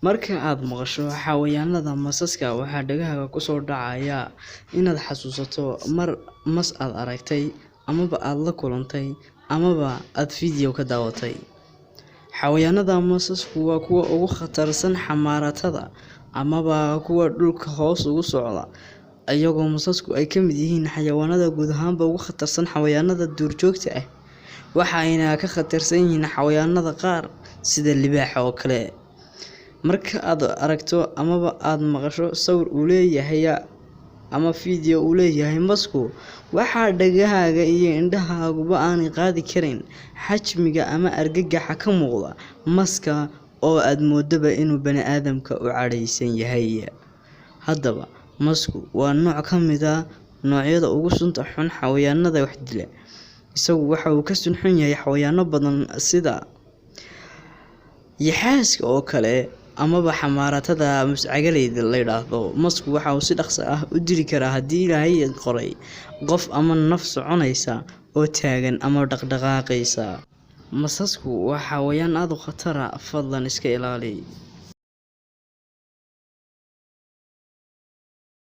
Marka aad maqasho xayawaanada masaska, waxaa dhagahaaga kusoo dhacaya inaad xasuusato mar mas aad aragtay, amaba aad la kulantay, amaba aad video ka daawatay. Xayawaanada masasku waa kuwa ugu khatarsan xamaaratada amaba kuwa dhulka hoos ugu socda, iyagoo masasku ay ka mid yihiin xayawaanada guud ahaanba ugu khatarsan xayawaanada duurjoogta ah. Waxayna ka khatarsan yihiin xayawaanada qaar sida libaaxa oo kale. Marka aad aragto amaba aad maqasho sawir uu leeyahay ama video uu leeyahay masku, waxaa dhagahaaga iyo indhahaaguba aanay qaadi karin xajmiga ama argagaxa ka muuqda maska oo aad moodaba inuu bani'aadamka u cadhaysan yahay. Haddaba, masku waa nooc ka mid ah noocyada ugu sunta xun xayawaanada wax dila. Isagu waxa uu ka sun xun yahay xayawaano badan sida yaxaaska oo kale amaba xamaaratada muscagaleyda la yidhaahdo. Masku waxa uu si dhaqso ah u dili karaa, haddii Ilaahay qoray, qof ama naf soconaysa oo taagan ama dhaqdhaqaaqaysa. Masasku waa xayawaan aad u khatar ah, fadlan iska ilaali.